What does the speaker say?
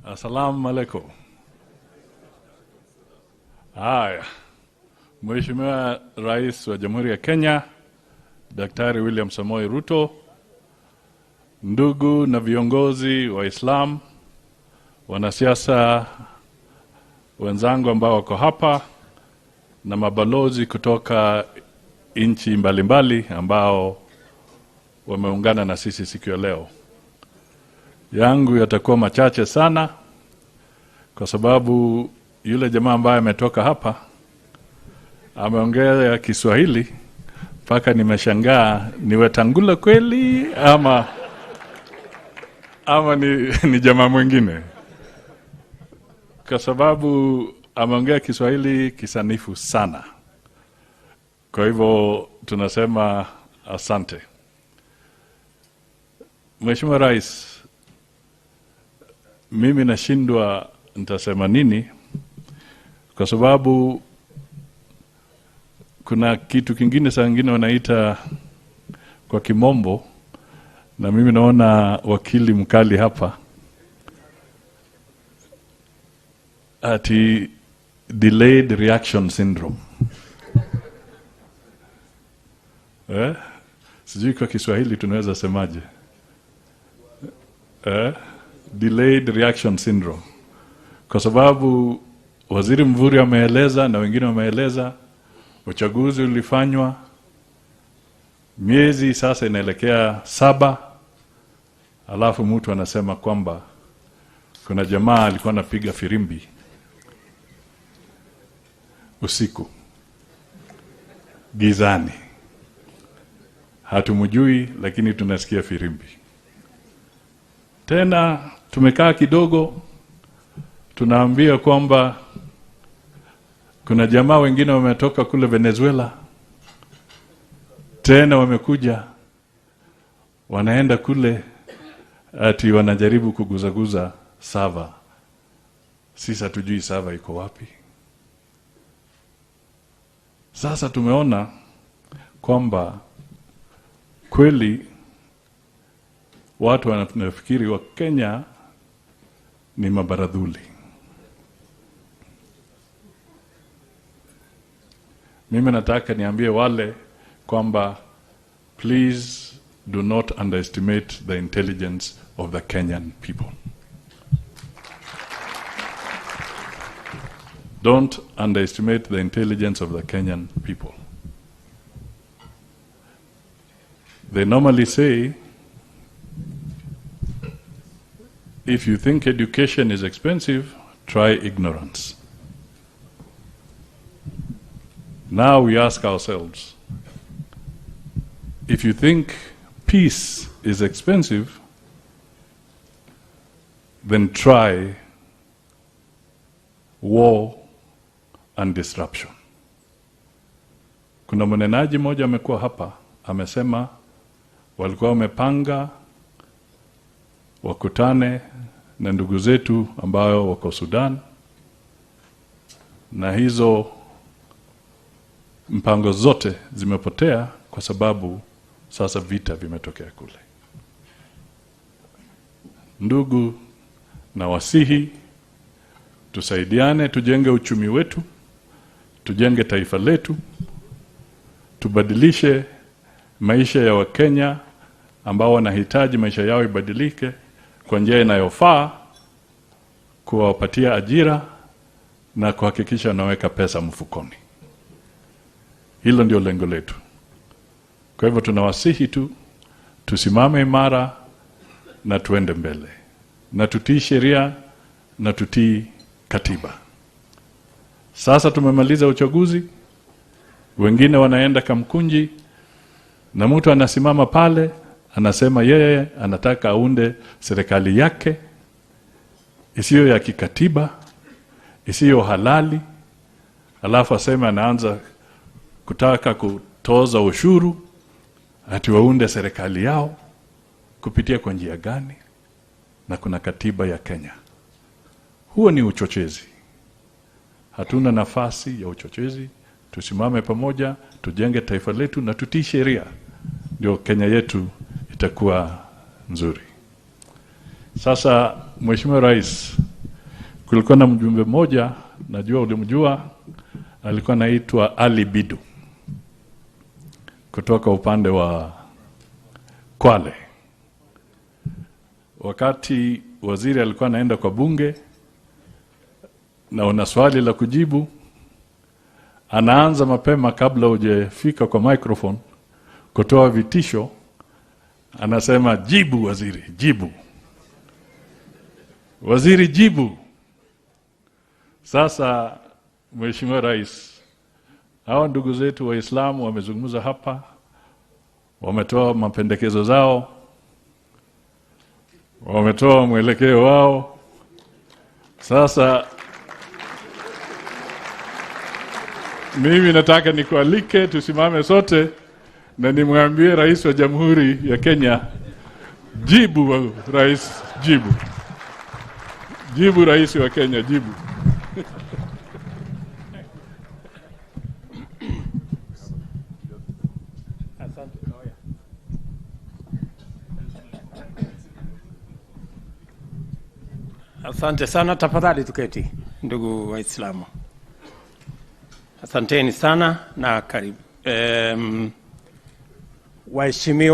Assalamu alaikum. Haya, Mheshimiwa Rais wa Jamhuri ya Kenya, Daktari William Samoei Ruto, ndugu na viongozi wa Islam, wanasiasa wenzangu ambao wako hapa na mabalozi kutoka nchi mbalimbali ambao wameungana na sisi siku ya leo. Yangu yatakuwa machache sana kwa sababu yule jamaa ambaye ametoka hapa ameongea Kiswahili mpaka nimeshangaa ni Wetangula kweli ama ni jamaa mwingine, kwa sababu ameongea Kiswahili kisanifu sana. Kwa hivyo tunasema asante. Mheshimiwa Rais, mimi nashindwa nitasema nini kwa sababu kuna kitu kingine saa nyingine wanaita kwa kimombo, na mimi naona wakili mkali hapa, ati delayed reaction syndrome. Sijui kwa Kiswahili tunaweza semaje? Delayed reaction syndrome. Kwa sababu Waziri Mvurya ameeleza na wengine wameeleza, uchaguzi ulifanywa miezi sasa inaelekea 7, alafu mtu anasema kwamba kuna jamaa alikuwa anapiga firimbi usiku gizani, hatumjui lakini tunasikia firimbi. Tena tumekaa kidogo, tunaambia kwamba kuna jamaa wengine wametoka kule Venezuela, tena wamekuja wanaenda kule ati wanajaribu kuguzaguza sava. Sisi hatujui sava iko wapi. Sasa tumeona kwamba kweli watu wanafikiri wa Kenya ni mabaradhuli. Mimi nataka niambie wale kwamba please do not underestimate the intelligence of the Kenyan people. Don't underestimate the intelligence of the Kenyan people. They normally say, if you think education is expensive, try ignorance. Now we ask ourselves, if you think peace is expensive, then try war and disruption. Kuna mnenaji mmoja amekuwa hapa, amesema walikuwa wamepanga wakutane na ndugu zetu ambao wako Sudan, na hizo mpango zote zimepotea kwa sababu sasa vita vimetokea kule. Ndugu na wasihi, tusaidiane, tujenge uchumi wetu, tujenge taifa letu, tubadilishe maisha ya Wakenya ambao wanahitaji maisha yao ibadilike kwa njia inayofaa, kuwapatia ajira na kuhakikisha wanaweka pesa mfukoni. Hilo ndio lengo letu. Kwa hivyo tunawasihi tu tusimame imara na tuende mbele, na tutii sheria na tutii katiba. Sasa tumemaliza uchaguzi, wengine wanaenda Kamkunji, na mtu anasimama pale anasema yeye anataka aunde serikali yake isiyo ya kikatiba, isiyo halali, alafu asema anaanza kutaka kutoza ushuru ati waunde serikali yao kupitia kwa njia gani? Na kuna katiba ya Kenya. Huo ni uchochezi. Hatuna nafasi ya uchochezi. Tusimame pamoja, tujenge taifa letu na tutii sheria, ndio Kenya yetu itakuwa nzuri. Sasa Mheshimiwa Rais, Kulikuwa na mjumbe mmoja, najua ulimjua, alikuwa anaitwa Ali Bidu kutoka upande wa Kwale. Wakati waziri alikuwa anaenda kwa bunge na una swali la kujibu, anaanza mapema kabla hujafika kwa microphone kutoa vitisho, anasema jibu waziri, jibu waziri, jibu. Sasa Mheshimiwa Rais, hawa ndugu zetu Waislamu wamezungumza hapa, wametoa mapendekezo zao, wametoa mwelekeo wao. Sasa mimi nataka nikualike tusimame sote na nimwambie Rais wa Jamhuri ya Kenya, jibu Rais, jibu. Jibu Rais wa Kenya, jibu. Asante sana, tafadhali tuketi, ndugu Waislamu. Asanteni sana na karibu. Waheshimiwa